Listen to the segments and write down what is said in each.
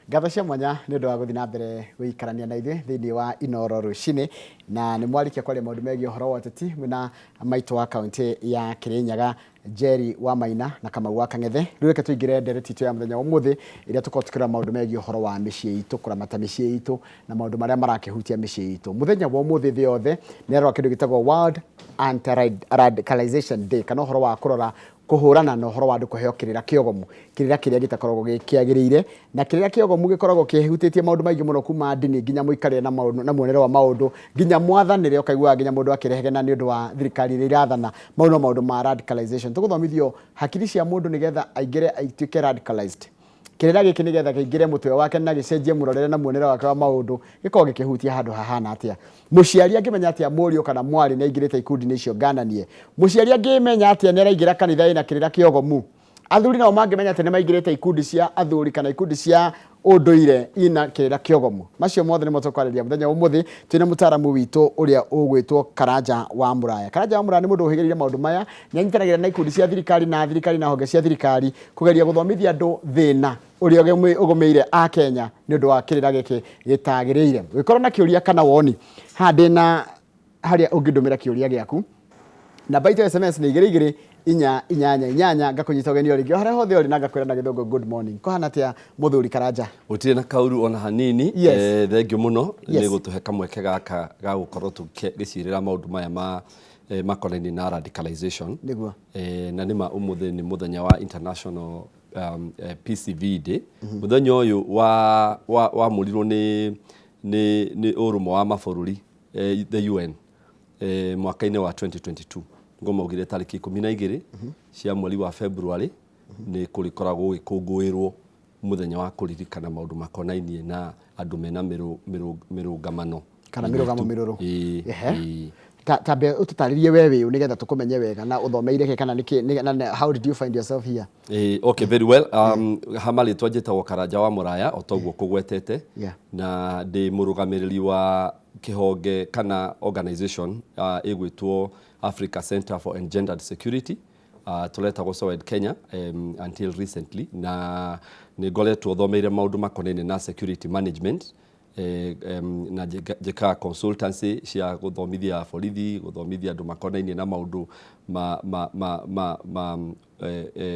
Ngatho cia mwanya nĩ ũndũ wa gũthiĩ na mbere gũikarania na ithuĩ thĩinĩ wa Inoro rũcinĩ, na nĩ mwarĩkia kwaria maũndũ megiĩ ũhoro wa ũteti mwĩna maitũ wa kaũntĩ ya Kĩrĩnyaga, Njeri wa Maina na Kamau wa Kang'ethe. Rĩu reke tũingĩre ndereti itũ ya mũthenya wa ũmũthĩ ĩrĩa tũkoragwo tũkĩrora maũndũ megiĩ ũhoro wa mĩciĩ itũ, kũramata mĩciĩ itũ na maũndũ marĩa marakĩhutia mĩciĩ itũ. Mũthenya wa ũmũthĩ thĩ yothe nĩ ĩrarora kĩndũ gĩtagwo World Anti-Radicalization Day, kana ũhoro wa kũrora kũhũrana na ũhoro wa andũ kũheo kĩrĩra kĩogomu, kĩrĩra kĩrĩa gĩtakoragwo gĩ kĩagĩrĩire, na kĩrĩra kĩogomu gĩkoragwo kĩhutĩtie maũndũ maingĩ mũno kuma ndini nginya mũikarĩre na maũndũ na muonere wa maũndũ nginya mwathanĩre, ũkaiguaga nginya mũndũ akĩrehegena nĩ ũndũ wa thirikari ĩrĩa irathana. Mau no maũndũ ma radicalization. Tũgũthomithio hakiri cia mũndũ nĩgetha aingĩre atuĩke radicalized. Kĩrĩra gĩkĩ nĩgetha kĩingĩre mũtwe wake na gĩcenjie mũrorere na muonere wake wa maũndũ gĩkoragwo gĩkĩhutia handũ hahana atĩa? Mũciari angĩmenya atĩa mũriũ kana mwarĩ nĩ aingĩrĩte ikundi-inĩ icio ngananie? Mũciari angĩmenya atĩa nĩ araingĩra kanitha ĩna kĩrĩra kĩogomu? Athuri nao mangĩmenya atĩa nĩ maingĩrĩte ikundi cia athuri kana ikundi cia ũndũire ina kĩrĩra kĩogomu? Macio mothe nĩmo tũkwarĩrĩria mũthenya wa ũmũthĩ twĩna mũtaaramu witũ ũrĩa ũgwĩtwo Karanja wa Mũraya. Karanja wa Mũraya nĩ mũndũ ũhĩgĩrĩire maũndũ maya, nĩ anyitanagĩra na ikundi cia thirikari na thirikari na honge cia thirikari kũgeria gũthomithia andũ thĩna ũrĩa ũgũmĩire Akenya nĩ ũndũ wa kĩrĩra gĩkĩ gĩtagĩrĩire. Ũngĩkorwo na kĩũria kana woni, haha ndĩna harĩa ũngĩndũmĩra kĩũria gĩaku. Namba itũ ya SMS nĩ igĩrĩ igĩrĩ inya inyanya inyanya ngakũnyita ũgeni o rĩngĩ o harĩa hothe ũrĩ na ngakwĩra na gĩthũngũ good morning. Kũhana atĩa mũthuri Karanja? Gũtirĩ na kauru ona hanini. Yes. Thengiũ mũno Yes. nĩ gũtũhe kamweke gaka ga gũkorwo tũgĩcirĩra maũndũ maya ma makonainie na radicalization. Nĩguo. Na nĩma ũmũthĩ nĩ mũthenya wa International PCV Day. Mũthenya ũyũ wamũrirwo nĩ ũrũmwe wa mabũrũri, the UN, mwaka-inĩ wa 2022. Nĩguo maugire tarĩki 12 cia mweri wa February nĩ kũrĩkoragwo gũgĩkũngũĩrwo mũthenya wa kũririkana maũndũ makonainie na andũ mena mĩrũngamano kana mĩrũgamo mĩrũrũ. Ĩĩ. Ehe. Ĩĩ. Ta mbe ũtũtarĩrie we wĩ ũ nĩgetha tũkũmenye wega na ũthomeire kĩ kana nĩkĩ na how did you find yourself here? Ĩĩ, okay, very well. Ha marĩtwa njĩtagwo Karanja wa Mũraya o toguo kũgwetete. Na ndĩ mũrũgamĩrĩri wa kĩhonge kana organization ĩgwĩtwo Africa Center for Engendered Security. Tũretagwo SOED Kenya until recently, na nĩ ngoretwo thomeire maũndũ makonainie na security management, na njĩkaga consultancy cia gũthomithia borithi, gũthomithia andũ makonainie na maũndũ ma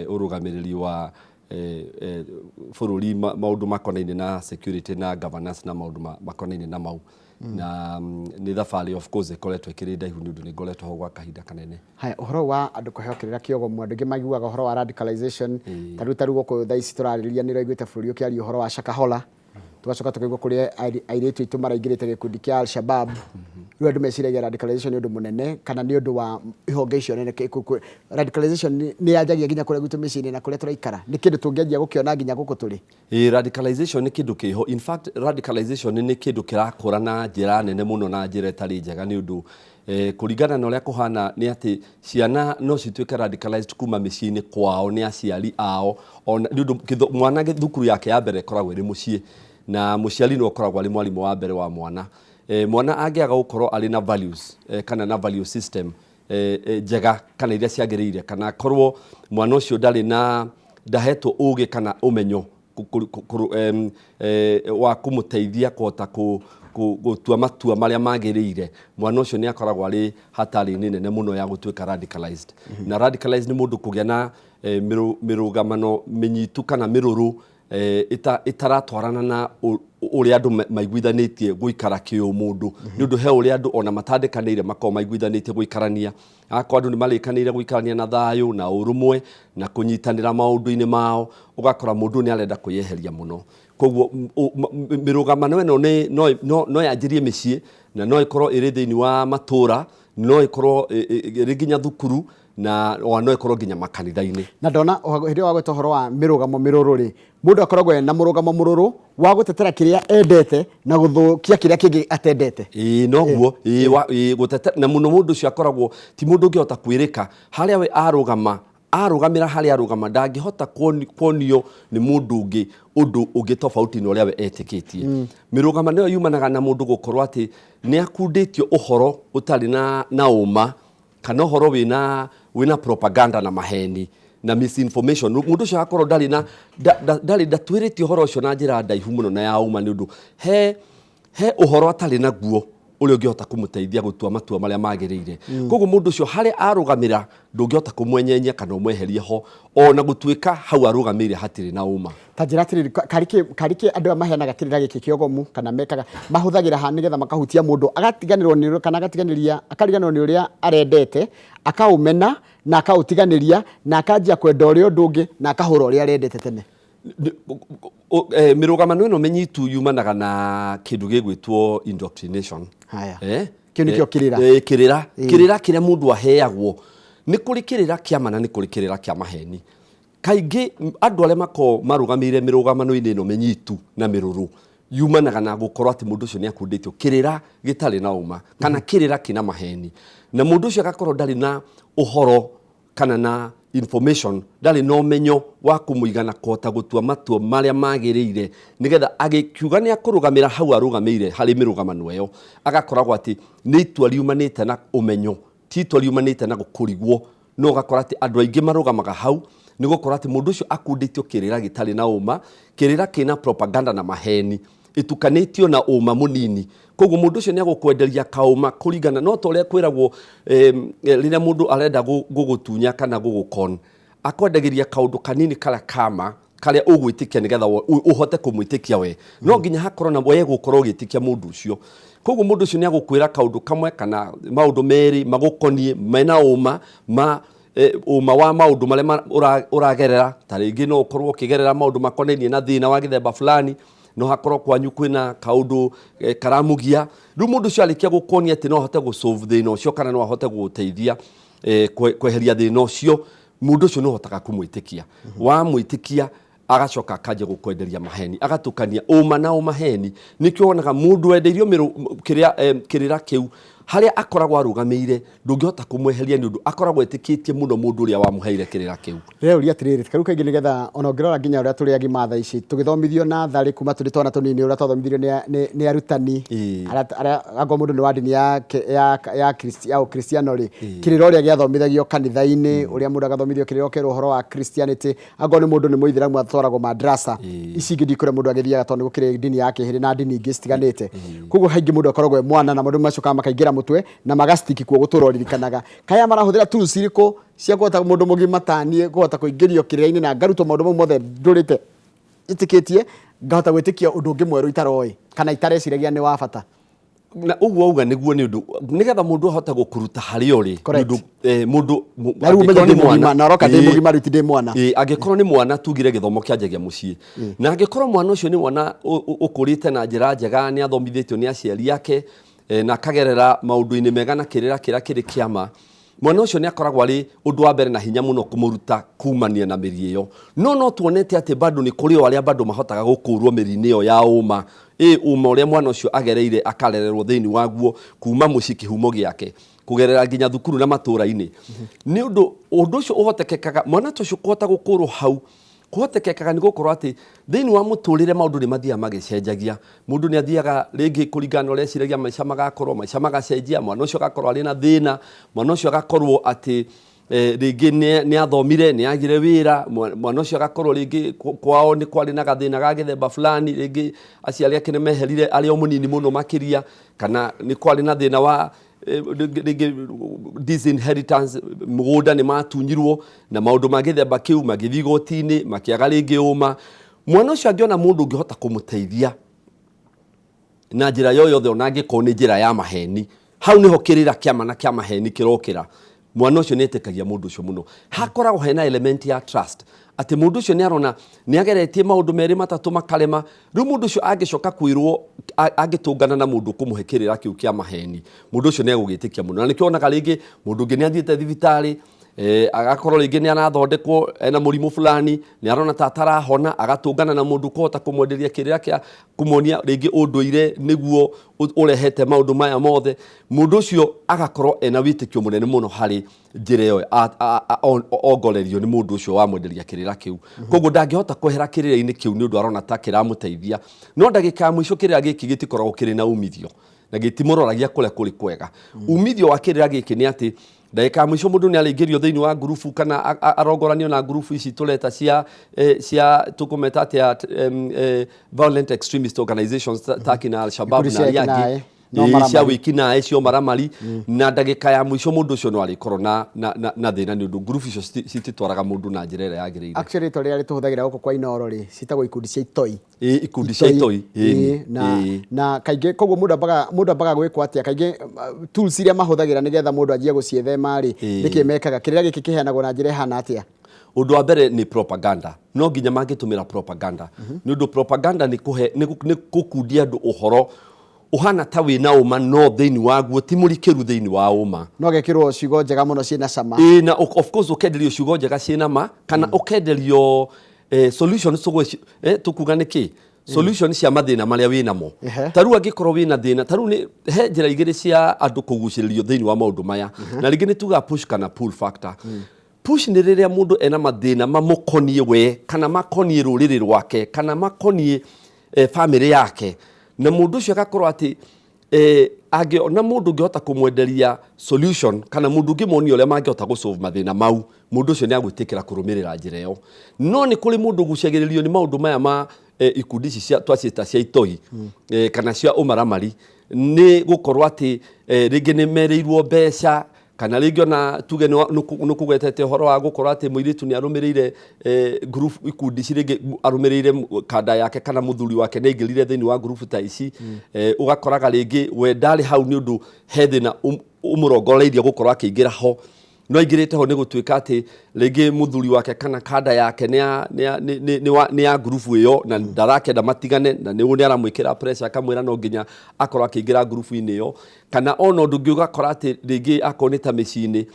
ũrũgamĩrĩri wa bũrũri, maũndũ makonainie na security na governance na maũndũ makonainie na mau. Na nĩ thabarĩ of course ĩkoretwo ĩkĩrĩ ndaihu nĩ ũndũ nĩ ngoretwo ho gwa kahinda kanene. Haya, ũhoro wa andũ kũheo kĩrĩra kĩogomu, andũ aingĩ maiguaga ũhoro wa radicalization, ta rĩu gũkũ thaa ici tũrarĩrĩria nĩ ũraiguĩte bũrũri ũkĩaria ũhoro wa Shakahola, tũgacoka tũkaigua kũrĩa airĩtu aitũ maraingĩrĩte gĩkundi kĩa Al-Shabab. Rĩu andũ meciragia radicalization nĩ ũndũ mũnene kana nĩ ũndũ wa ihonge icio nene. Radicalization nĩ yanjagia nginya kũrĩa gwitũ mĩciĩ-inĩ na kũrĩa tũraikara, nĩ kĩndũ tũngĩanjia gũkĩona nginya gũkũ tũrĩ? Ĩĩ, radicalization nĩ kĩndũ kĩho. In fact, radicalization nĩ kĩndũ kĩrakũra na njĩra nene mũno na njĩra ĩtarĩ njega nĩ ũndũ kũringana na ũrĩa kũhana nĩ atĩ ciana no cituĩke radicalized kuma mĩciĩ-inĩ kwao nĩ aciari ao, ona nĩ ũndũ mwana thukuru yake ya mbere ĩkoragwo ĩrĩ mũciĩ, na mũciari nĩwe ũkoragwo arĩ mwarimũ wa mbere wa mwana. Mwana angĩaga gũkorwo arĩ na values kana na value system njega kana iria ciagĩrĩire, kana akorwo mwana ũcio ndarĩ na ndahetwo ũgĩ kana ũmenyo wa kũmũteithia kũhota gũtua matua marĩa magĩrĩire, mwana ũcio nĩ akoragwo arĩ hatari-inĩ nene mũno ya gũtuĩka radicalized. Na radicalized nĩ mũndũ kũgĩa na mĩrũgamano mĩnyitu kana mĩrũrũ ĩtaratwarana na ũrĩa andũ maiguithanĩtie gũikara kĩũmũndũ, nĩ ũndũ he ũrĩa andũ ona matandĩkanĩire makoragwo maiguithanĩtie gũikarania. Akorwo andũ nĩ marĩkanĩire gũikarania na thayũ na ũrũmwe na kũnyitanĩra maũndũ-inĩ mao, ũgakora mũndũ nĩ arenda kwĩyeheria mũno. Koguo mĩrũgamano ĩno no yanjĩrie mĩciĩ, na no ĩkorwo ĩrĩ thĩinĩ wa matũra, no ĩkorwo ĩrĩ nginya thukuru, na ona no ĩkorwo nginya makanitha-inĩ. Na ndona hĩndĩ ĩyo wagweta ũhoro wa mĩrũgamo mĩrũrũ rĩ, mũndũ akoragwo ena mũrũgamo mũrũrũ wa gũtetera kĩrĩa endete na gũthũkia kĩrĩa kĩngĩ atendete. Ĩĩ, noguo. Ĩĩ, ĩĩ, gũtete na mũno mũndũ ũcio akoragwo ti mũndũ ũngĩhota kwĩrĩka harĩa we arũgama, arũgamĩra harĩa arũgama, ndangĩhota kuonio nĩ mũndũ ũngĩ ũndũ ũngĩ tofauti na ũrĩa we etĩkĩtie. Mĩrũgamo ĩyo yumanaga na mũndũ gũkorwo atĩ nĩ akundĩtio ũhoro ũtarĩ na ũma kana ũhoro wĩna propaganda na maheni. Na misinformation, mũndũ ũcio agakorwo ndarĩ na ndarĩ ndatwĩrĩtie ũhoro ũcio na njĩra ndaihu mũno na ya ũma, nĩ ũndũ he ũhoro atarĩ naguo ũrĩa ũngĩhota kũmũteithia gũtua matua marĩa magĩrĩire. Koguo mũndũ ũcio harĩa arũgamĩra ndũngĩhota kũmwenyenyia kana ũmweherie ho, ona gũtuĩka hau arũgamĩire hatirĩ na ũma. Ta njĩra atĩrĩrĩ, karĩ kĩ andũ aya maheanaga kĩrĩra gĩkĩ kĩogomu kana mekaga mahũthagĩra ha nĩgetha makahutia mũndũ agatiganĩrwo nĩ kana agatiganĩria akariganĩrwo nĩ ũrĩa arendete, akaũmena na akaũtiganĩria na akanjia kwenda ũrĩa ũndũ ũngĩ na akahũra ũrĩa arendete tene? Mĩrũgamano ĩno mĩnyitu yumanaga na kĩndũ gĩgwĩtwo indoctrination. Haya. Kĩu nĩkĩo kĩrĩra. Kĩrĩra kĩrĩra kĩrĩa mũndũ aheagwo. Nĩ kũrĩ kĩrĩra kĩa ma na nĩ kũrĩ kĩrĩra kĩa maheni. Kaingĩ andũ arĩa makoragwo marũgamĩire mĩrũgamano-inĩ ĩno mĩnyitu na mĩrũrũ yumanaga na gũkorwo atĩ mũndũ ũcio nĩ akundĩtio kĩrĩra gĩtarĩ na ũma kana kĩrĩra kĩna maheni, na mũndũ ũcio agakorwo ndarĩ na ũhoro kana na information, ndarĩ na ũmenyo wa kũmũigana kũhota gũtua matua marĩa magĩrĩire, nĩgetha agĩkiuga nĩ akũrũgamĩra hau arũgamĩire harĩ mĩrũgamano ĩyo, agakoragwo atĩ nĩ itua riumanĩte na ũmenyo, ti itua riumanĩte na kũrigwo. No ũgakora atĩ andũ aingĩ marũgamaga hau nĩ gũkorwo atĩ mũndũ ũcio akundĩtio kĩrĩra gĩtarĩ na ũma, kĩrĩra kĩna propaganda na maheni ĩtukanĩtio na ũma mũnini. Koguo mũndũ ũcio nĩ agũkwenderia kaũma kũringana no ta ũrĩa kwĩragwo, rĩrĩa mũndũ arenda gũgũtunya kana gũgũkon, akwendagĩria kaũndũ kanini karĩa kama karĩa ũgwĩtĩkia nĩgetha ũhote kũmwĩtĩkia we. No nginya hakorwo na we gũkorwo ũgĩtĩkia mũndũ ũcio. Koguo mũndũ ũcio nĩ agũkwĩra kaũndũ kamwe kana maũndũ merĩ magũkoniĩ mena ũma ma ũma wa maũndũ marĩa ũragerera. Ta rĩngĩ no ũkorwo ũkĩgerera maũndũ makonainie na thĩna wa gĩthemba fulani, no hakorwo kwanyu kwĩna kaũndũ karamugia. Rĩu mũndũ ũcio arĩkia gũkuonia atĩ no ahote gũ-solve thĩna ũcio kana no ahote gũgũteithia kweheria thĩna ũcio, mũndũ ũcio nĩ ũhotaga kũmwĩtĩkia. Wamwĩtĩkia, agacoka akanjia gũkwenderia maheni, agatukania ũma na ũmaheni. Nĩkĩo wonaga mũndũ wendeirio kĩrĩa kĩrĩra kĩu, harĩa akoragwo arũgamĩire ndũngĩhota kũmweheria, nĩ ũndũ akoragwo etĩkĩtie mũno mũndũ ũrĩa wamũheire kĩrĩra kĩu. Ndĩreuria atĩrĩrĩ, rĩu kaingĩ nĩgetha ona ũngĩrora nginya ũrĩa tũrĩ agima thaa ici tũgĩthomithio natharĩ kuma tũrĩ twana tũnini, ũrĩa twathomithirio nĩ arutani arĩa angorwo mũndũ nĩ wa ndini ya ũkristiano rĩ, kĩrĩra ũrĩa gĩathomithagio kanitha-inĩ, ũrĩa mũndũ agathomithio kĩrĩra ũkerwo ũhoro wa Christianity. Angorwo nĩ mũndũ nĩ mũithĩramu atwaragwo madrasa. Ici ingĩ ndikũrĩa mũndũ agĩthiaga, tondũ nĩ gũkĩrĩ ndini ya kĩhĩrĩ na ndini ingĩ citiganĩte. Koguo haingĩ mũndũ akoragwo e mwana na maũndũ macokaga makaingĩra mũtwe na magastiki kuo gũtũra ũririkanaga. Kaya marahũthĩra tools irĩkũ cia kũhota mũndũ mũgima taniĩ kũhota kũingĩrio kĩrĩra-inĩ na ngarutwo maũndũ mau mothe ndũrĩte ĩtĩkĩtie, ngahota gwĩtĩkia ũndũ ũngĩ mwerũ itaroĩ kana itareciragia nĩ wa bata? Na ũguo auga nĩguo, nĩ ũndũ nĩgetha mũndũ ahote gũkũruta harĩa ũrĩ. Correct. Nĩ ũndũ, mũndũ Na rĩu ũmenye angĩkorwo ndĩ nĩ mwana- mũgima na ũroka ndĩ mũgima, rĩu ti ndĩ mwana. Angĩkorwo nĩ mwana, tugire gĩthomo kĩanjagia mũciĩ, na angĩkorwo mwana ũcio nĩ mwana ũkũrĩte na njĩra njega, nĩ athomithĩtio nĩ aciari ake, na akagerera maũndũ-inĩ mega na kĩrĩra kĩrĩa kĩrĩ kĩama, mwana ũcio nĩ akoragwo arĩ ũndũ wa mbere na hinya mũno kũmũruta kumania na mĩri ĩyo. No tuonete atĩ bado nĩ kũrĩ o arĩa bado mahotaga gũkũrwo mĩri-inĩ ĩyo ya ũma, ĩ ũma ũrĩa mwana ũcio agereire akarererwo thĩinĩ waguo kuma mũciĩ, kĩhumo gĩake, kũgerera nginya thukuru na matũra-inĩ. Nĩ ũndũ ũndũ ũcio ũhotekekaga, mwana ta ũcio kũhota gũkũrwo hau kũhotekekaga nĩ gũkorwo atĩ thĩinĩ wa mũtũrĩre maũndũ nĩ mathiaga magĩcenjagia. Mũndũ nĩ athiaga rĩngĩ kũringana na ũrĩa eciragia maica magakorwo, maica magacenjia, mwana ũcio agakorwo arĩ na thĩna, mwana ũcio agakorwo atĩ rĩngĩ nĩ athomire, nĩ agire wĩra, mwana ũcio agakorwo rĩngĩ kwao nĩ kwarĩ na gathĩna ga gĩthemba fulani, rĩngĩ aciari ake nĩ meherire arĩ o mũnini mũno makĩria, kana nĩ kwarĩ na thĩna wa rĩngĩ disinheritance, mũgũnda nĩ matunyirwo na maũndũ ma gĩthemba kĩu, magĩthiĩ igoti-inĩ makĩaga rĩngĩ ũma. Mwana ũcio angĩona mũndũ ũngĩhota kũmũteithia na njĩra yoyothe, ona angĩkorwo nĩ njĩra ya maheni, hau nĩho kĩrĩra kĩama na kĩa maheni kĩrokĩra. Mwana ũcio nĩ etĩkagia mũndũ ũcio mũno. Hakoragwo hena element ya trust, atĩ mũndũ ũcio nĩ arona nĩ ageretie maũndũ merĩ matatũ makarema. Rĩu mũndũ ũcio angĩcoka kwĩrwo, angĩtũngana na mũndũ ũkũmũhe kĩrĩra kĩu kĩa maheni, mũndũ ũcio nĩ egũgĩtĩkia mũno. Na nĩkĩo wonaga rĩngĩ mũndũ ũngĩ nĩ athiĩte thibitarĩ, agakorwo rĩngĩ nĩ arathondekwo ena mũrimũ fulani, nĩ arona ta atarahona, agatũngana na mũndũ ũkũhota kũmwenderia kĩrĩra kĩa kũmuonia rĩngĩ ũndũire nĩguo ũrehete maũndũ maya mothe. Mũndũ ũcio agakorwo ena wĩtĩkio mũnene mũno harĩ njĩra ĩyo ongorerio nĩ mũndũ ũcio wamwenderia kĩrĩra kĩu. Koguo ndangĩhota kwehera kĩrĩra-inĩ kĩu, nĩ ũndũ arona ta kĩramũteithia. No ndagĩka ya mũico kĩrĩra gĩkĩ gĩtikoragwo kĩrĩ na umithio na gĩtimũroragia kũrĩa kũrĩ kwega. Umithio wa kĩrĩra gĩkĩ nĩ atĩ Ndagĩka ya mũico mũndũ nĩ arĩingĩrio thĩinĩ wa ngurubu kana arongoranio na ngurubu ici tũreta cia cia tũkũmeta atĩa, violent extremist organizations ta kina Al-Shabaab Ikundi na cia arĩa angĩ. ekinaĩ, no Ĩĩ, cia maramari. wĩkinaĩ cio maramari, na ndagĩka ya mũico mũndũ ũcio no arĩkorwo na thĩna nĩ ũndũ ngurubu icio cititwaraga mũndũ na njĩra ĩrĩa yagĩrĩire. Actually, rĩtwa rĩrĩa rĩtũhũthagĩra gũkũ kwa Inooro rĩ, ciĩtagwo ikundi cia itoi. Ĩĩ, ikundi cia itoi. Ĩĩ, na kaingĩ koguo mũndũ ambaga gwĩkwo atĩa kaingĩ, tools iria mahũthagĩra nĩgetha mũndũ anjie gũciĩthema rĩ, nĩkĩ mekaga? Kĩrĩra gĩkĩ kĩheanagwo na njĩra ĩhana atĩa? Ũndũ wa mbere nĩ propaganda. No nginya mangĩtũmĩra propaganda, nĩ ũndũ propaganda nĩ kũhe nĩ gũkundia andũ ũhoro ũhana ta wĩna ũma, no thĩinĩ waguo ti mũrikĩru thĩinĩ wa ũma. No gekĩrwo ciugo njega mũno ciĩna cama. Ĩĩ, na of course ũkenderio ciugo njega ciĩna ma, kana ũkenderio solutions, tũkuga nĩ kĩ solution cia mathĩna marĩa wĩnamo. Ta rĩu angĩkorwo wĩna thĩna, ta rĩu nĩ he njĩra igĩrĩ cia andũ kũgucĩrĩrio thĩinĩ wa maũndũ maya, na rĩngĩ nĩ tugaga push kana pull factor. Push nĩ rĩrĩa mũndũ ena mathĩna mamũkoniĩ we, kana makoniĩ rũrĩrĩ rwake, kana makoniĩ famĩlĩ yake, na mũndũ ũcio agakorwo atĩ angĩona mũndũ ũngĩhota kũmwenderia solution kana mũndũ ũngĩmonia ũrĩa mangĩhota gũsolve mathĩna mau, mũndũ ũcio nĩ agwĩtĩkĩra kũrũmĩrĩra njĩra ĩyo. No nĩ kũrĩ mũndũ ũgucagĩrĩrio nĩ maũndũ maya ma ikundi ici cia twaciĩta cia itoi kana cia ũmaramari, nĩ gũkorwo atĩ rĩngĩ nĩ merĩirwo mbeca, kana rĩngĩ ona tuge nĩ kũgwetete ũhoro wa gũkorwo atĩ mũirĩtu nĩ arũmĩrĩire group, ikundi ici, rĩngĩ arũmĩrĩire kanda yake kana mũthuri wake nĩ aingĩrire thĩinĩ wa group ta ici. Ũgakoraga rĩngĩ we ndarĩ hau nĩ ũndũ he thĩna ũmũrongoreirie gũkorwo akĩingĩra ho, no aingĩrĩte ho nĩ gũtuĩka atĩ rĩngĩ mũthuri wake kana kanda yake nĩ ya ngurubu ĩyo na ndarakenda matigane, na nĩ nĩ aramwĩkĩra pressure akamwĩra no nginya akorwo akĩingĩra ngurubu-inĩ ĩyo. Kana ona ũndũ ũngĩ, ũgakora atĩ rĩngĩ akorwo nĩ ta mĩciĩ-inĩ,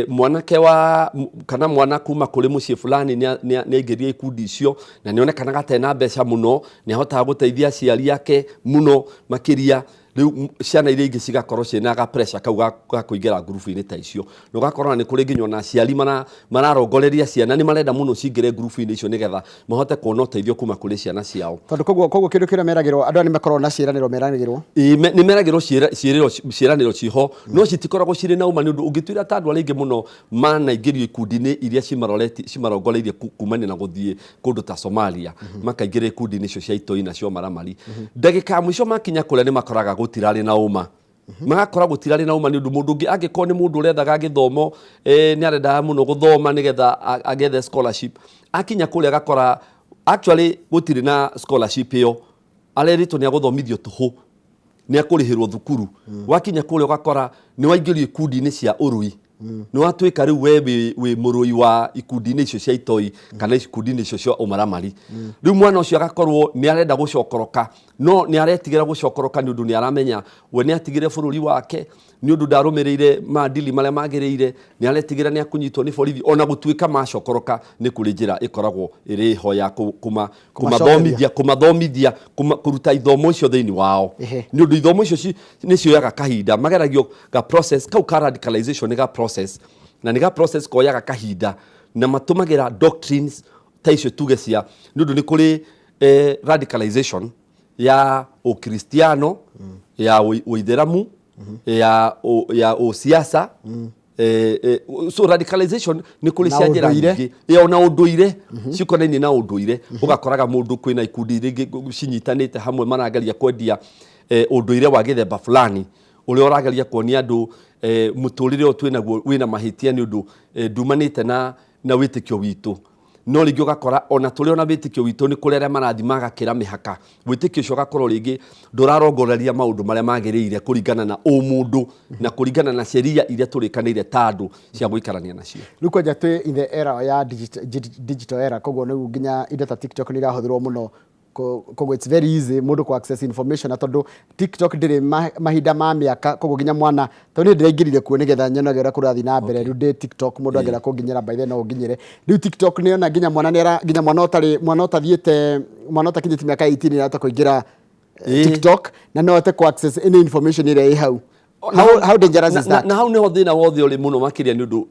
mwanake wa kana mwana kuma kũrĩ mũciĩ fulani nĩ aingĩrire ikundi icio na nĩ onekanaga ta ena mbeca mũno, nĩ ahotaga gũteithia aciari ake mũno makĩria. Rĩu ciana iria ingĩ cigakorwo ciĩna ga pressure kau ga kũingĩra ngurubu-inĩ ta icio, na ũgakora nĩ kũrĩ nginya ona aciari mararongoreria ciana, nĩ marenda mũno cingĩre ngurubu-inĩ icio nĩgetha mahote kuona ũteithio kuma kũrĩ ciana ciao. Tondũ koguo kĩndũ kĩrĩa meragĩrwo, andũ aya nĩ makoragwo na ciĩranĩro meragĩrwo. Ĩĩ, nĩ meragĩrwo ciĩranĩro ciho, no citikoragwo cirĩ na ũma, nĩ ũndũ ũngĩtuĩra ta andũ arĩa aingĩ mũno manaingĩrio ikundi-inĩ iria cimarongoreirie kumania na gũthiĩ kũndũ ta Somalia, makaingĩra ikundi-inĩ icio cia itoi na cio maramari, ndagĩka ya mũico makinya kũrĩa nĩ makoraga gũtirarĩ na ũma, magakora gũtirarĩ na ũma, nĩ ũndũ mũndũ ũngĩ angĩkorwo nĩ mũndũ ũrethaga gĩthomo, nĩ arendaga mũno gũthoma nĩgetha agethe scholarship, akinya kũrĩa agakora actually gũtirĩ na scholarship ĩyo, arerĩtwo nĩ agũthomithio tũhũ, nĩ akũrĩhĩrwo thukuru. Wakinya kũrĩa ũgakora nĩ waingĩrio ikundi-inĩ cia ũrui, nĩ watuĩka rĩu we wĩ mũrũi wa ikundi-inĩ icio cia itoi kana ikundi-inĩ icio cia ũmaramari. Rĩu mwana ũcio agakorwo nĩ arenda gũcokoroka, no nĩ aretigĩra gũcokoroka nĩ ũndũ nĩ aramenya we nĩ atigire bũrũri wake nĩ ũndũ ndarũmĩrĩire maadili marĩa magĩrĩire, nĩ aretigĩra nĩ akũnyitwo nĩ borithi, ona gũtuĩka macokoroka nĩ kũrĩ njĩra ĩkoragwo ĩrĩ ho ya kũmathomithia, kũruta ithomo icio thĩinĩ wao, nĩ ũndũ ithomo icio nĩ cioyaga kahinda, mageragio ga process kau ka radicalization, nĩ ga process, na nĩ ga process koyaga kahinda, na matũmagĩra doctrines ta icio tuge cia, nĩ ũndũ nĩ kũrĩ radicalization ya ũkristiano, ya ũithĩramu, ya ũsiasa. So radicalization nĩ kũrĩ Na cia njĩra ũndũire. nyingĩ. Ĩ, ona ũndũire, cikonainie na ũndũire. Ũgakoraga mũndũ kwĩna ikundi rĩngĩ cinyitanĩte hamwe marageria kwendia ũndũire wa gĩthemba fulani ũrĩa ũrageria kuonia andũ mũtũrĩre ũyũ twĩnaguo wĩna mahĩtia nĩ ũndũ ndumanĩte na wĩtĩkio witũ. No rĩngĩ ũgakora ona tũrĩ ona wĩtĩkio witũ nĩ kũrĩ arĩa marathiĩ magakĩra mĩhaka, wĩtĩkio ũcio ũgakorwo rĩngĩ ndũrarongoreria maũndũ marĩa magĩrĩire kũringana na ũmũndũ na kũringana na sheria iria tũrĩkanĩire ta andũ cia gũikarania nacio. Rĩu kwanja twĩ in the era ya digital era, koguo rĩu nginya indo ta TikTok nĩ irahũthĩrwo mũno. Koguo it's very easy mũndũ ku access information, na tondũ TikTok ndĩrĩ mahinda ma mĩaka, koguo nginya mwana, tondũ niĩ ndĩraingĩrire kuo nĩgetha nyonage ũrĩa kũrathiĩ na mbere. Rĩu ndĩ TikTok, mũndũ angĩenda kũnginyĩra, by then no ũnginyĩre. Rĩu TikTok nĩ ona nginya mwana nĩara, nginya mwana ũtarĩ mwana ũtathiĩte, mwana ũtakinyĩtie mĩaka 18 nĩ arahota kũingĩra TikTok na no ahote ku access any information ĩrĩa ĩ hau. How dangerous is that? Na hau niho thĩna wothe ũrĩ mũno makĩria, nĩ ũndũ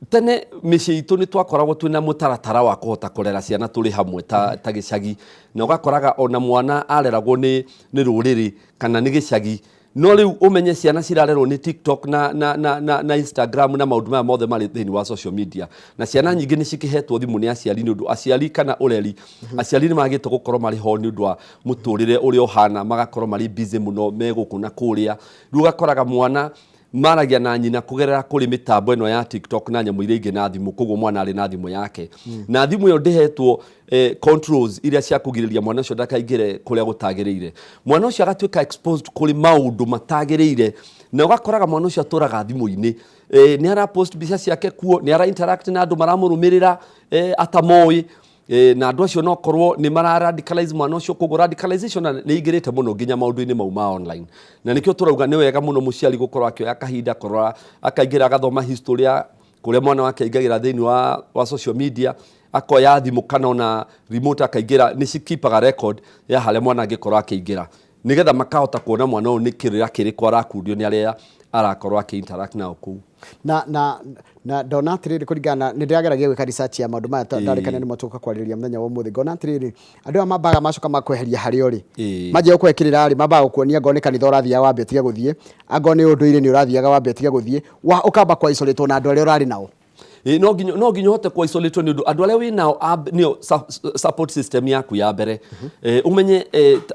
tene mĩciĩ itũ nĩ twakoragwo twĩna mũtaratara wa kũhota kũrera ciana tũrĩ hamwe ta gĩcagi, na ũgakoraga ona mwana areragwo nĩ rũrĩrĩ kana nĩ gĩcagi. No rĩu ũmenye ciana cirarerwo nĩ TikTok na Instagram na maũndũ maya mothe marĩ thĩinĩ wa social media, na ciana nyingĩ nĩ cikĩhetwo thimũ nĩ aciari, nĩ ũndũ aciari kana ũreri, aciari nĩ magĩte gũkorwo marĩ ho nĩ ũndũ wa mũtũrĩre ũrĩa ũhana, magakorwo marĩ busy mũno me gũkũ na kũrĩa. Rĩu ũgakoraga mwana maragia na nyina kũgerera kũrĩ mĩtambo ĩno ya TikTok na nyamũ iria ingĩ na thimũ. Koguo mwana arĩ na thimũ yake, na thimũ ĩyo ndĩhetwo controls iria cia kũgirĩrĩria mwana ũcio ndakaingĩre kũrĩa gũtagĩrĩire. Mwana ũcio agatuĩka exposed kũrĩ maũndũ matagĩrĩire, na ũgakoraga mwana ũcio atũraga thimũ-inĩ, nĩ ara post mbica ciake kuo, nĩ ara interact na andũ maramũrũmĩrĩra atamoĩ, na andũ acio no korwo nĩ mara radicalize mwana ũcio. Koguo radicalization nĩ ingĩrĩte mũno nginya maũndũ-inĩ mau ma online, na nĩkĩo tũrauga nĩ wega mũno mũciari gũkorwo akĩoya kahinda kũrora, akaingĩra agathoma history ya kũrĩa mwana wake aingagĩra thĩinĩ wa social media, akoya thimũ kana ona remote akaingĩra, nĩ cikipaga record ya harĩa mwana angĩkorwo akĩingĩra, nĩgetha makahota kuona mwana ũyũ nĩ kĩrĩra kĩrĩkũ arakundio nĩ arĩa arakorwo akĩ interact nao kũu. Na ndona atĩrĩrĩ, kũringana na nĩ ndĩrageragia gwĩka research ya maũndũ maya, ndarĩkania nĩmo tũka kwarĩrĩria mũthenya wa ũmũthĩ, ngona atĩrĩrĩ, andũ aya mambaga macoka makweheria harĩa ũrĩ, manjia gũkũhe kĩrĩra rĩ, mambaga gũkuonia ngoo nĩ kanitha ũrathiaga wambe ũtige gũthiĩ, angorwo nĩ ũndũire nĩ ũrathiaga wambe ũtige gũthiĩ, wa ũkamba kwa isolate na andũ arĩa ũrarĩ nao. Ĩ, no nginya ũhote ku isolate nĩ ũndũ andũ arĩa wĩ nao nĩo support system yaku ya mbere. Ũmenye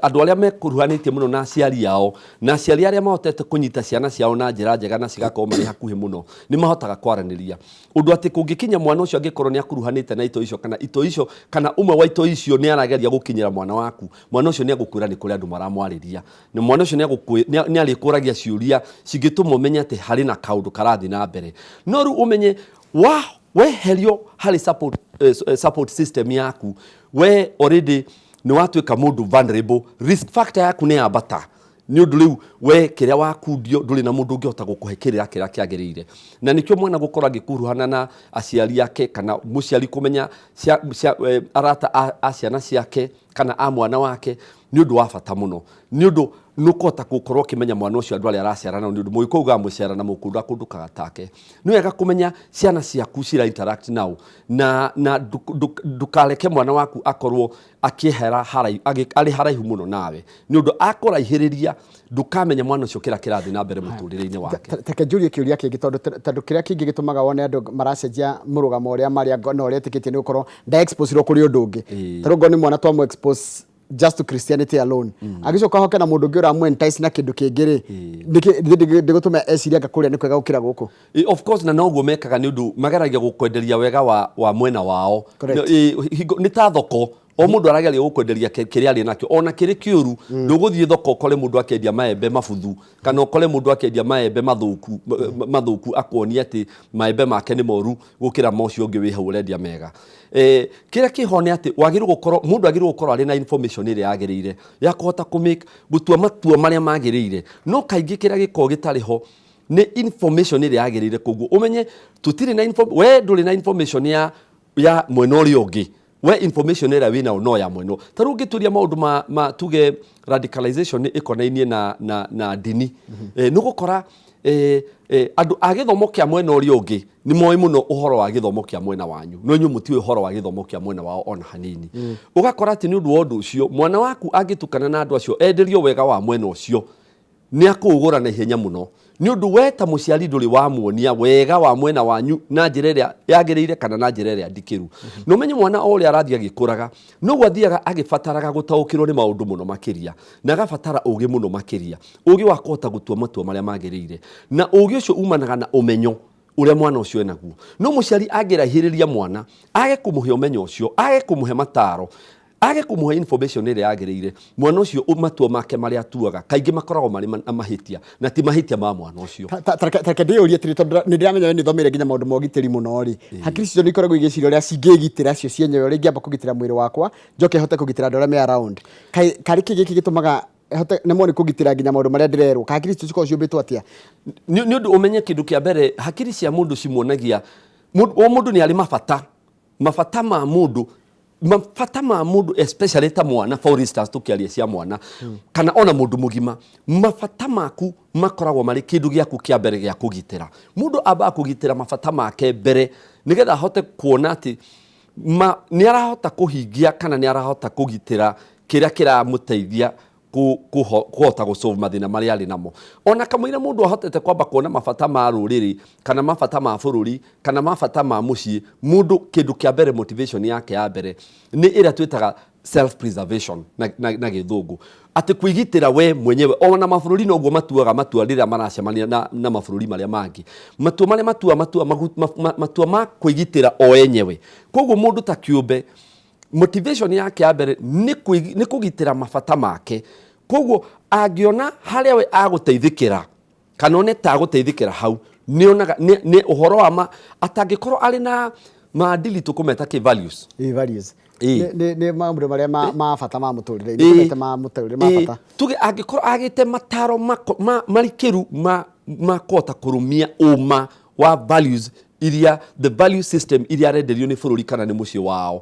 andũ arĩa mekuruhanĩtie mũno na aciari ao, na aciari arĩa mahotete kũnyita ciana ciao na njĩra njega na cigakorwo marĩ hakuhĩ mũno, nĩ mahotaga kwaranĩria ũndũ atĩ kũngĩkinya mwana ũcio angĩkorwo nĩ akuruhanĩte na itoi icio kana itoi icio kana ũmwe wa itoi icio nĩ arageria gũkinyĩra mwana waku, mwana ũcio nĩ egũkwĩra nĩ kũrĩ andũ maramwarĩria, na mwana ũcio nĩ arĩkũragia ciũria cingĩtũma ũmenye atĩ harĩ na kaũndũ karathiĩ na mbere. No rĩu ũmenye wa weherio harĩ support system yaku, we already nĩ watuĩka mũndũ vulnerable, risk factor yaku nĩ yambata, nĩ ũndũ rĩu we kĩrĩa wakundio ndũrĩ na mũndũ ũngĩhota gũkũhe kĩrĩra kĩrĩa kĩagĩrĩire. Na nĩkĩo mwana gũkorwo agĩkuruhana na aciari ake kana mũciari kũmenya arata a ciana ciake kana a mwana wake nĩ ũndũ wa bata mũno, nĩ ũndũ nĩ ũkũhota gũkorwo ũkĩmenya mwana ũcio andũ arĩa araciara nao, nĩ ũndũ mũgĩkũyũ ugaga mũciara na mũkunda kũndũ kagatake. Nĩ wega kũmenya ciana ciaku cira interact nao, na ndũkareke mwana waku akorwo akĩehera arĩ haraihu mũno nawe, nĩ ũndũ akũraihĩrĩria ndũkamenya mwana ũcio kĩrĩa kĩrathiĩ na mbere mũtũrĩre-inĩ wake. Take njũrie kĩũria kĩngĩ, tondũ kĩrĩa kĩngĩ gĩtũmaga wone andũ maracenjia mũrũgamo ũrĩa marĩ na ũrĩa etĩkĩtie nĩ gũkorwo nda exposirwo kũrĩ ũndũ ũngĩ. Tarĩu ngorwo nĩ mwana twamũ expose just to Christianity alone, agĩcoka hoke na mũndũ ũngĩ ũramũ entice na kĩndũ kĩngĩ rĩ, ndĩgũtũma eciria anga kũrĩa nĩ kwega gũkĩra gũkũ. Of course, na noguo mekaga, nĩ ũndũ mageragia gũkwenderia wega wa mwena wao. Nĩ ta thoko, o mũndũ arageria gũkwenderia kĩrĩa arĩ nakĩo ona kĩrĩ kĩũru. Ndũgũthiĩ thoko ũkore mũndũ akĩendia maembe mabuthu kana ũkore mũndũ akĩendia maembe mathũku akuonia atĩ maembe make nĩ moru gũkĩra ma ũcio ũngĩ wĩ hau ũrendia mega. Kĩrĩa kĩho nĩ atĩ wagĩrĩirwo gũkorwo mũndũ agĩrĩirwo gũkorwo arĩ na information ĩrĩa yagĩrĩire ya kũhota kũ gũtua matua marĩa magĩrĩire, no kaingĩ kĩrĩa gĩkoragwo gĩtarĩ ho nĩ information ĩrĩa yagĩrĩire. Koguo ũmenye tũtirĩ na we ndũrĩ na information ya mwena ũrĩa ũngĩ, we information ĩrĩa wĩnayo no ya mwena. Ta rĩu ũngĩturia maũndũ ma tuge radicalization nĩ ĩkonainie na ndini, nĩ ũgũkora andũ a gĩthomo kĩa mwena ũrĩa ũngĩ nĩ moĩ mũno ũhoro wa gĩthomo kĩa mwena wanyu, no inyuĩ mũtiũĩ ũhoro wa gĩthomo kĩa mwena wao ona hanini. Ũgakora atĩ nĩ ũndũ wa ũndũ ũcio, mwana waku angĩtukana na andũ acio enderio wega wa mwena ũcio, nĩ akũũgũra na ihenya mũno, nĩ ũndũ we ta mũciari ndũrĩ wamuonia wega wa mwena wanyu na njĩra ĩrĩa yagĩrĩire kana na njĩra ĩrĩa ndikĩru. Na ũmenye mwana o ũrĩa arathiĩ agĩkũraga, noguo athiaga agĩbataraga gũtaũkĩrwo nĩ maũndũ mũno makĩria, na agabatara ũgĩ mũno makĩria, ũgĩ wa kũhota gũtua matua marĩa magĩrĩire, na ũgĩ ũcio umanaga na ũmenyo ũrĩa mwana ũcio enaguo. No mũciari angĩraihĩrĩria mwana, age kũmũhe ũmenyo ũcio, age kũmũhe mataro, age kũmũhe information ĩrĩa yagĩrĩire, mwana ũcio matua make marĩa atuaga kaingĩ makoragwo marĩ na mahĩtia, na ti mahĩtia ma mwana ũcio. Ta reke ndĩyũrie atĩrĩ, tondũ nĩ ndĩramenya we nĩ ũthomeire nginya maũndũ ma ũgitĩri mũno rĩ, hakiri cicio nĩ ikoragwo igĩciria ũrĩa cingĩgitĩra cio cienyewe, ũrĩa ingĩamba kũgitĩra mwĩrĩ wakwa, njoke hote kũgitĩra andũ arĩa me around. Kaĩ karĩ kĩ gĩkĩ gĩtũmaga hote nemwo nĩ kũgitĩra nginya maũndũ marĩa ndĩrerwo? Ka hakiri icio cikoragwo ciũmbĩtwo atĩa? Nĩ ũndũ ũmenye kĩndũ kĩa mbere, hakiri cia mũndũ cimuonagia o mũndũ nĩ arĩ mabata ma mũndũ, mabata ma mũndũ especially ta mwana, for instance tũkĩaria cia mwana kana ona mũndũ mũgima, mabata maku makoragwo marĩ kĩndũ gĩaku kĩa mbere gĩa kũgitĩra. Mũndũ ambaga kũgitĩra mabata make mbere nĩgetha ahote kuona atĩ nĩ arahota kũhingia kana nĩ arahota kũgitĩra kĩrĩa kĩramũteithia. kũhota gũsolve mathĩna marĩa arĩ namo. Ona kamũira mũndũ ahotete kwamba kuona mabata ma rũrĩrĩ kana mabata ma bũrũri kana mabata ma mũciĩ, mũndũ kĩndũ kĩa mbere, motivation yake ya mbere nĩ ĩrĩa twĩtaga self preservation na gĩthũngũ, atĩ kwĩgitĩra we mwenyewe. Ona mabũrũri noguo matuaga matua rĩrĩa maracemania na mabũrũri marĩa mangĩ, matua marĩa matua matua matua ma kwĩgitĩra o enyewe. Koguo mũndũ ta kĩũmbe, motivation yake ya mbere nĩ kũgitĩra mabata make. Koguo angĩona harĩa we agũteithĩkĩra kana one ta agũteithĩkĩra hau, nĩonaga nĩ ũhoro wa ma atangĩkorwo arĩ na maadili tũkũmeta kĩ values. Ĩ, values. Nĩ maũndũ marĩa ma bata ma mũtũrĩre, nĩ ma mũtũrĩre ma bata. Tuge angĩkorwo agĩte mataro marikĩru ma kũhota kũrũmia ũma wa values iria, the value system iria arenderio nĩ bũrũri kana nĩ mũciĩ wao,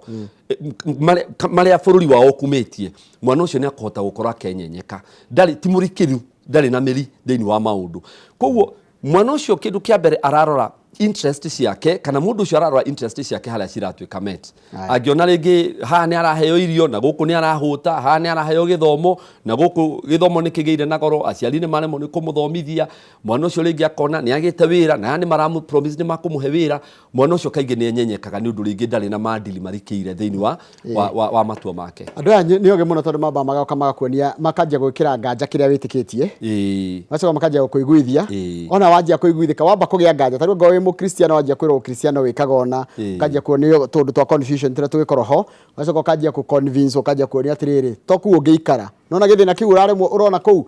marĩa bũrũri wao ũkumĩtie, mwana ũcio nĩ akũhota gũkorwo akenyenyeka, ndarĩ ti mũrikĩru, ndarĩ na mĩri thĩinĩ wa maũndũ. Koguo mwana ũcio kĩndũ kĩa mbere ararora interest ciake, kana mũndũ ũcio ararora interest ciake harĩa ciratuĩka met. Angĩona rĩngĩ haha nĩ araheo irio na gũkũ nĩ arahũta, haha nĩ araheo gĩthomo na gũkũ gĩthomo nĩ kĩgĩire na goro, aciari nĩ maremwo nĩ kũmũthomithia, mwana ũcio rĩngĩ akona nĩ agĩte wĩra na haha nĩ maramũ promise nĩ makũmũhe wĩra, mwana ũcio kaingĩ nĩ enyenyekaga nĩ ũndũ rĩngĩ ndarĩ na maadili marikĩire thĩinĩ wa matua make. Andũ aya nĩ ogĩ mũno, tondũ mamba magoka magakuonia, makanjia gwĩkĩra nganja kĩrĩa wĩtĩkĩtie, magacoka makanjia gũkũiguithia. Ona wanjia kũiguithĩka, wamba kũgĩa nganja, ta rĩu angorwo wĩ mũkristiano, wanjia kwĩrwo ũkristiano wĩkaga ũna, ũkanjia kuonio tũndũ twa confusion tũrĩa tũgĩkorwo ho, ũgacoka ũkanjia kũ convince, ũkanjia kuonio atĩrĩrĩ, to kũu ũngĩikara nona gĩthĩna kĩu ũraremwo ũrona kũu,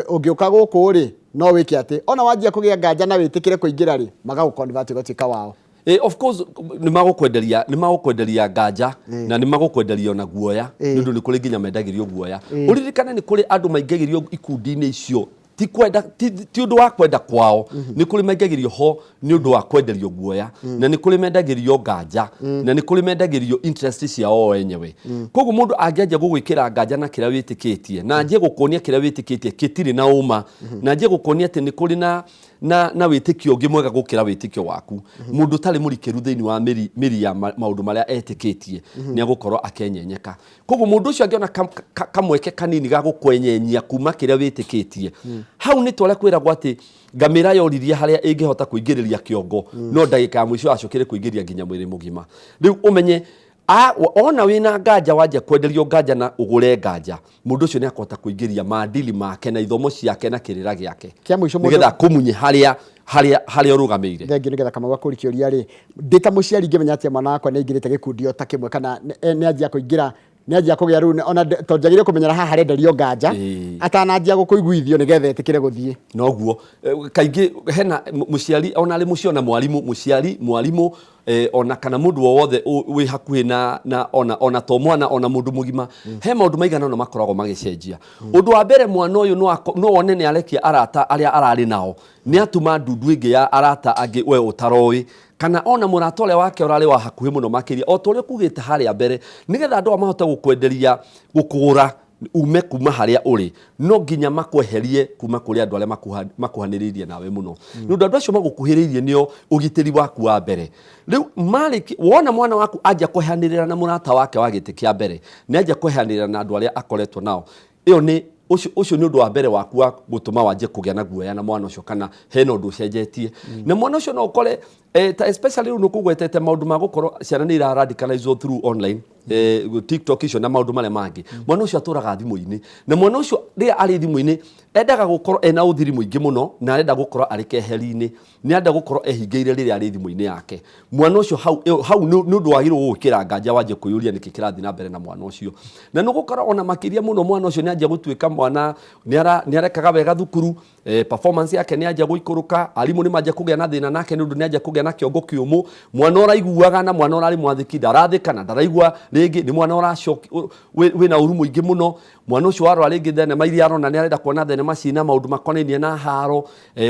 ũngĩũka gũkũ rĩ, no wĩke atĩ ona wanjia kũgĩa nganja na wĩtĩkĩre kũingĩra rĩ, magagũ convert ũgatuĩka wao. Of course nĩ magũkwenderia nganja na nĩ magũkwenderia ona guoya, nĩ ũndũ nĩ kũrĩ nginya mendagĩrio guoya. Ũririkane nĩ kũrĩ andũ maingagĩrio ikundi-inĩ icio ti kwenda, ti ũndũ wa kwenda kwao, nĩ kũrĩ maingagĩrio ho nĩ ũndũ wa kwenderio guoya, na nĩ kũrĩ mendagĩrio nganja, na nĩ kũrĩ mendagĩrio interest ciao o enyewe. Koguo mũndũ angĩanjia gũgwĩkĩra nganja na kĩrĩa wĩtĩkĩtie, na anjie gũkuonia kĩrĩa wĩtĩkĩtie gĩtirĩ na ũma, na anjie gũkuonia atĩ nĩ kũrĩ na wĩtĩkio ũngĩ mwega gũkĩra wĩtĩkio waku, mũndũ ũtarĩ mũrikĩru thĩinĩ wa mĩri ya maũndũ marĩa etĩkĩtie nĩ agũkorwo akenyenyeka. Koguo mũndũ ũcio angĩona kamweke kanini ga gũkwenyenyia kuma kĩrĩa wĩtĩkĩtie, hau nĩ twarĩa kwĩragwo atĩ ngamĩra yoririe harĩa ĩngĩhota kũingĩrĩria kĩongo, no ndagĩka ya mũico yacokire kũingĩria nginya mwĩrĩ mũgima. Rĩu ũmenye ona wĩna nganja, wanjia kwenderio nganja na ũgũre nganja, mũndũ ũcio nĩ akũhota kũingĩria maadili make na ithomo ciake na kĩrĩra gĩake Kĩa mũico mũndũ nĩgetha akũmunye harĩa ũrũgamĩire. Thengiũ. Nĩgetha Kamau akũri kĩũria rĩ, ndĩ ta mũciari ngĩmenya atĩa mwana wakwa nĩ aingĩrĩte gĩkundi o ta kĩmwe, kana nĩ anjia kũingĩra, nĩ anjia kũgĩa rĩu, ona tondũ njagĩrĩire kũmenyera haha harenderio nganja atananjia gũkũiguithio nĩgetha etĩkĩre gũthiĩ? Noguo kaingĩ hena mũciari, ona arĩ mũciĩ, ona mwarimũ, mũciari, mwarimũ, ona kana mũndũ o wothe wĩ hakuhĩ na ona to mwana, ona mũndũ mũgima, he maũndũ maigana ũna makoragwo magĩcenjia. Ũndũ wa mbere, mwana ũyũ no wone nĩ arekia arata arĩa ararĩ nao, nĩ atuma ndundu ĩngĩ ya arata angĩ we ũtaroĩ, kana ona mũrata ũrĩa wake ũrarĩ wa hakuhĩ mũno makĩria, o ta ũrĩa ũkugĩte harĩa mbere, nĩgetha andũ aya mahote gũkwenderia, gũkũgũra ume kuma harĩa ũrĩ, no nginya makweherie kuma kũrĩ andũ arĩa makuhanĩrĩirie nawe mũno, nĩ ũndũ andũ acio magũkuhĩrĩirie nĩo ũgitĩri waku wa mbere. Rĩu marĩki wona mwana waku anjia kwehanĩrĩra na mũrata wake wa gĩtĩ kĩa mbere, nĩ anjia kwehanĩrĩra na andũ arĩa akoretwo nao, ĩyo nĩ ũcio nĩ ũndũ wa mbere waku wa gũtũma wanjie kũgĩa na guoya na mwana ũcio, kana hena ũndũ ũcenjetie na mwana ũcio. No ũkore ta especially rĩu nĩkũgwetete maũndũ ma gũkorwo ciana nĩ ira radicalized through online, TikTok icio na maũndũ marĩa mangĩ. Mwana ũcio atũraga thimũ-inĩ, na mwana ũcio rĩrĩa arĩ thimũ-inĩ endaga gũkorwo ena ũthiri mũingĩ mũno, na arenda gũkorwo arĩ keheri-inĩ, nĩ arenda gũkorwo ehingĩire rĩrĩa arĩ thimũ-inĩ yake. Mwana ũcio hau nĩ ũndũ wagĩrĩirwo gũgwĩkĩra nganja, wanjie kwĩyũria nĩkĩ kĩrathiĩ na mbere na mwana ũcio. Na nĩ ũgũkora ona makĩria mũno mwana ũcio nĩ anjia gũtuĩka mwana nĩ arekaga wega thukuru, performance yake nĩ anjia gũikũrũka, arimũ nĩ manjia kũgĩa na thĩna nake nĩ ũndũ nĩ anjia kũgĩa na kĩongo kĩũmũ. Mwana ũraiguaga na mwana ũrarĩ mwathĩki ndarathĩka na ndaraigua rĩngĩ, nĩ mwana wĩna ũru mũingĩ mũno. Mwana ũcio warora rĩngĩ thenema iria arona, nĩ arenda kuona thenema ciĩna maũndũ makonainie na haro.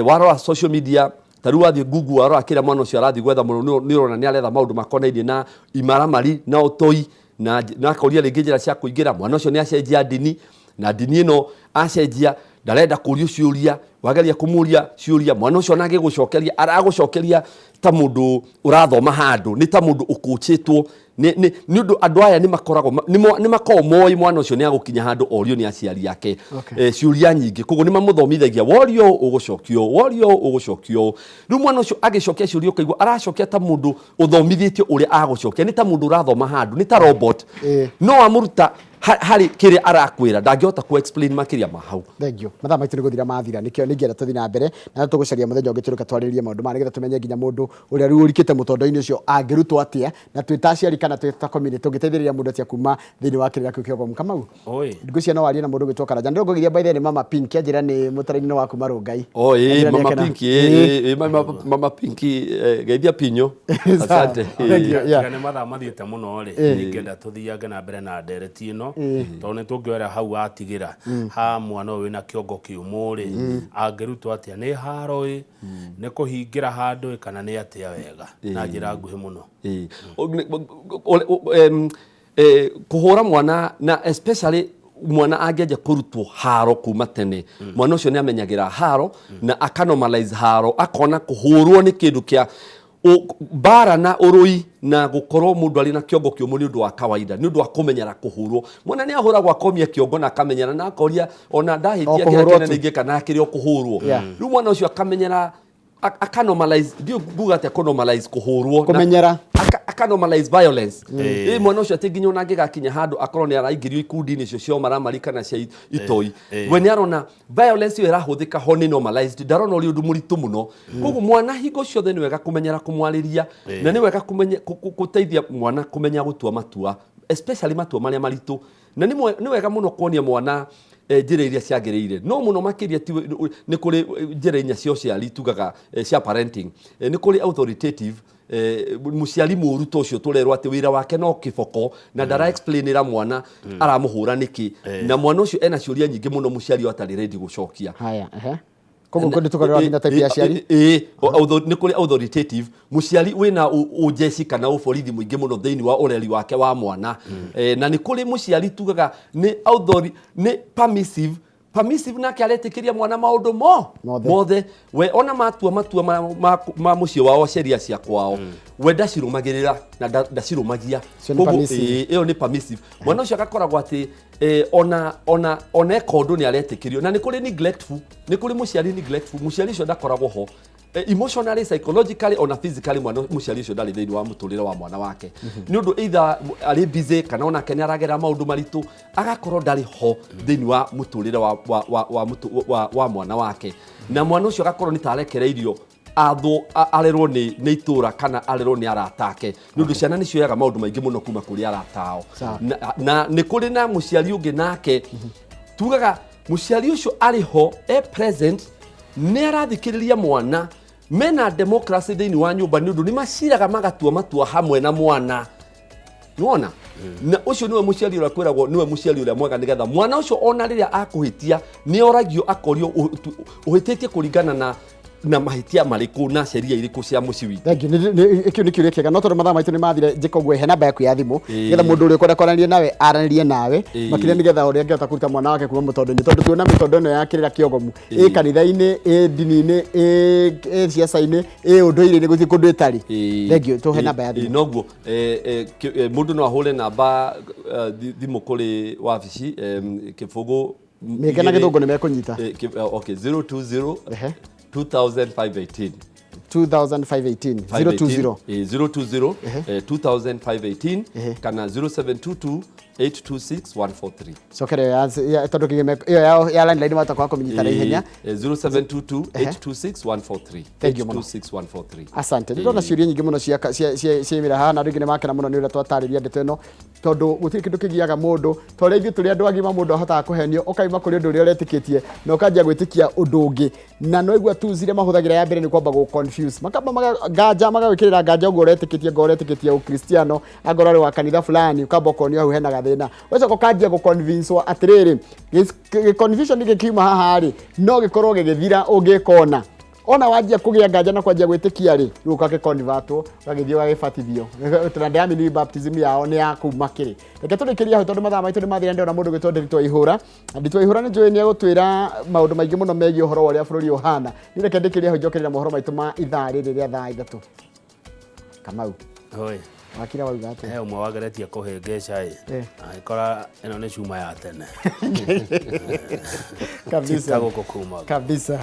Warora social media, ta rĩu wathiĩ Google, warora kĩrĩa mwana ũcio arathiĩ gwetha mũno, nĩ ũrona nĩ aretha maũndũ makonainie na imaramari na ũtoi, na akoria rĩngĩ njĩra cia kũingĩra. Mwana ũcio nĩ acenjia ndini, na ndini ĩno acenjia ndarenda kũrio ciũria. Wageria kũmũria ciũria, mwana ũcio ona agĩgũcokeria aragũcokeria ta mũndũ ũrathoma handũ, nĩ ta mũndũ ũkũchĩtwo. Nĩ ũndũ andũ aya nĩ makoragwo nĩ makoragwo moĩ mwana ũcio nĩ agũkinya handũ orio nĩ aciari ake ciũria nyingĩ, koguo nĩ mamũthomithagia worio ũũ ũgũcokio ũũ, worio ũũ ũgũcokio ũũ. Rĩu mwana ũcio agĩcokia ciũria ũkaigua aracokia ta mũndũ ũthomithĩtio ũrĩa agũcokia, nĩ ta mũndũ ũrathoma handũ, nĩ ta robot. No wamũruta harĩ kĩrĩa arakwĩra ndangĩhota kũ explain makĩria ma hau. Thank you. Mathaa maitũ nĩ gũthira mathira, nĩkĩo nĩngĩenda tũthiĩ na mbere na tũgũcaria mũthenya ũngĩ tũrĩka twarĩrĩrie maũndũ maya nĩgetha tũmenye nginya mũndũ ũrĩa rĩu ũrikĩte mũtondo-inĩ ũcio angĩrutwo atĩa, na twĩ ta aciari kana twĩ ta community tũngĩteithĩrĩria mũndũ atĩa kuma thĩinĩ wa kĩrĩra kĩu kĩogomu. Kamau, Oi. ngwĩciria no warie na mũndũ ũgwĩtwo Karanja. Ndĩrongũgithia by the way nĩ Mama Pink, anjĩra nĩ mũtarainĩ wa kuma Rũngai. Oh, Anjĩra nĩ Mama akena. Pinky, Mama Pinky, geithia Pinyo. Asante. Thank you. Yeah. Tiga nĩ mathaa mathiĩte mũno rĩ, ningĩenda tũthiange na mbere na ndereti ĩno, tondũ nĩ tũngĩoera hau watigĩra ha mwana ũyũ wĩna kĩongo kĩũmũ rĩ, angĩrutwo atĩa? Nĩ haro ĩ, nĩ kũhingĩra handũ ĩ, kana nĩ atĩa wega? Na njĩra nguhĩ mũno. Kũhũra mwana na especially mwana angĩanjia kũrutwo haro kuma tene, mwana ũcio nĩ amenyagĩra haro na akanormalize haro, akona kũhũrwo nĩ kĩndũ kĩa mbara na ũrũi na gũkorwo mũndũ arĩ na kĩongo kĩũmũ nĩ ũndũ wa kawaida, nĩ ũndũ wa kũmenyera kũhũrwo. Mwana nĩ ahũragwo akomia kĩongo na akamenyera na akoria ona ndahĩtia O kĩrĩa kũhũrwo kĩnene tu. ingĩka na akĩrĩ o kũhũrwo. Rĩu mwana ũcio akamenyera, akanormalize, ndiũ nguga atĩa kũnormalize kũhũrwo Kũmenyera. Akanormalize violence. Mwana ũcio atĩ nginya ona angĩgakinya handũ akorwo nĩ araingĩrio ikundi-inĩ icio cia ũmaramari kana cia itoi, we nĩ arona violence ĩyo ĩrahũthĩka ho nĩ normalized, ndarona ũrĩ ũndũ mũritũ mũno. Koguo mwana hingo ciothe nĩ wega kũmenyera kũmwarĩria, na nĩ wega gũteithia mwana kũmenya gũtua matua, especially matua marĩa maritũ, na nĩ wega mũno kuonia mwana njĩra iria ciagĩrĩire. No mũno makĩria ti nĩ kũrĩ njĩra inya cia ũciari tugaga, cia parenting. Nĩ kũrĩ authoritative, mũciari mũru ta ũcio tũrerwo atĩ wĩra wake no kĩboko na ndara explainĩra mwana aramũhũra nĩkĩ, na mwana ũcio ena ciũria nyingĩ mũno mũciari ũyũ atarĩ ready gũcokia. Haya, ehe. Koguo nĩ tũkorwo nginya type ya aciari. Nĩ kũrĩ authoritative mũciari wĩna ũjeci kana ũborithi mũingĩ mũno thĩinĩ wa ũreri wake wa mwana. Na nĩ kũrĩ mũciari tugaga nĩ nĩ permissive. Permissive nake aretĩkĩria mwana maũndũ Mothe. mothe. We ona matua matua ma mũciĩ wao, sheria cia kwao, we ndacirũmagĩrĩra na ndacirũmagia. Cio nĩ Koguo, permissive. ĩyo nĩ permissive. Mwana ũcio agakoragwo atĩ ona eka ũndũ nĩ aretĩkĩrio. Na nĩ kũrĩ neglectful, nĩ kũrĩ mũciari neglectful, mũciari ũcio ndakoragwo ho emotionally, psychologically, ona physically, mwana mũciari ũcio ndarĩ thĩinĩ wa mũtũrĩre wa mwana wake, nĩ ũndũ either arĩ busy kana onake nĩ aragerera maũndũ maritũ, agakorwo ndarĩ ho thĩinĩ wa mũtũrĩre wa mwana wake, na mwana ũcio agakorwo nĩ ta arekereirio athwo, arerwo nĩ itũra kana arerwo nĩ arata ake, nĩ ũndũ ciana nĩ cioyaga maũndũ maingĩ mũno kuma kũrĩ arata ao. Na nĩ kũrĩ na mũciari ũngĩ nake tugaga mũciari ũcio arĩ ho, e present, nĩ arathikĩrĩria mwana, mena democracy thĩinĩ wa nyũmba, nĩ ũndũ nĩ maciraga magatua matua hamwe na mwana. Nĩwona? Na ũcio nĩwe mũciari ũrĩa kwĩragwo nĩwe mũciari ũrĩa mwega, nĩgetha mwana ũcio ona rĩrĩa akũhĩtia nĩ oragio akorio ũhĩtĩtie kũringana na mahĩtia marĩkũ na sheria irĩkũ cia mũciĩ witũ. Thank you. Kĩu nĩ kĩũria kĩega, no tondũ mathaa maitũ nĩ mathire, njĩka ũguo, he namba yaku ya thimũ nĩgetha mũndũ ũrĩa ũkwenda kwaranĩria nawe aranĩrie nawe makĩria, nĩgetha ũrĩa angĩhota kũruta mwana wake kuma mũtondo-inĩ, tondũ tuona mĩtondo ĩno ya kĩrĩra kĩogomu ĩ kanitha-inĩ, ĩ ndini-inĩ, ĩ ciaca-inĩ, ĩ ũndũire-inĩ, gũtirĩ kũndũ ĩtarĩ. Thank you. Tũhe namba ya thimũ. Noguo mũndũ no ahũre namba thimũ kũrĩ wabici, kĩbũgũ Mĩke na igĩrĩ, gĩthũngũ nĩ mekũnyita. Okay, 020 2518. 2518, 020. 020 2518 kana 0722 826 143. Cokere ya tondũ kĩgeme ĩyo ya landline watakorwo kũmĩnyita na ihenya. 0722 826 143. Thank you mũno. 826 143. Asante. Ndĩrona ciũria nyingĩ mũno ciaimĩra haha, na andũ aingĩ nĩ makena mũno nĩ ũrĩa twatarĩria ndeto ĩno, tondũ gũtirĩ kĩndũ kĩgiaga mũndũ ta ũrĩa ithuĩ tũrĩ andũ agima mũndũ ahotaga kũhenio, ũkaima kũrĩ ũndũ ũrĩa ũretĩkĩtie na ũkanjia gwĩtĩkia ũndũ ũngĩ. Na no igua tu zire mahũthagĩra ya mbere nĩ kwamba gũ confuse, makamba nganja, magagwĩkĩrĩra nganja ũguo ũretĩkĩtie, ngo ũretĩkĩtie ũkristiano angorwo ũrĩ wa kanitha fulani, ũkamba ũkonio hau hena gathĩna, ũgacoka ũkanjia gũ convince atĩrĩrĩ, confusion gĩkiuma haha rĩ, no gĩkorwo gĩgĩthira ũngĩkona ona wanjia kũgĩa nganja na kwanjia gwĩtĩkia rĩ, rĩu ũgagĩconvertwo, ũgagĩthiĩ ũgagĩbatithio. Na ndĩramini baptism yao nĩ ya kuma kĩrĩ. Reke tũrĩkĩrie hau tondũ mathaa maitũ nĩ mathira. Ndĩrona mũndũ gwĩtwo Ndiritu wa Ihũra. Ndiritu wa Ihũra nĩ njũĩ nĩ egũtwĩra maũndũ maingĩ mũno megiĩ ũhoro wa ũrĩa bũrũri ũhana. Niĩ reke ndĩkĩrie hau, njokerera mohoro maitũ ma ithaa rĩrĩ rĩa thaa 3. Kamau. Oi. Wakira wauga atĩa? He ũmwe wageretie kũhĩngĩca ĩ, agĩkora ĩno nĩ cuma ya tene. Kabisa. Ta gũkũ kuma. Kabisa.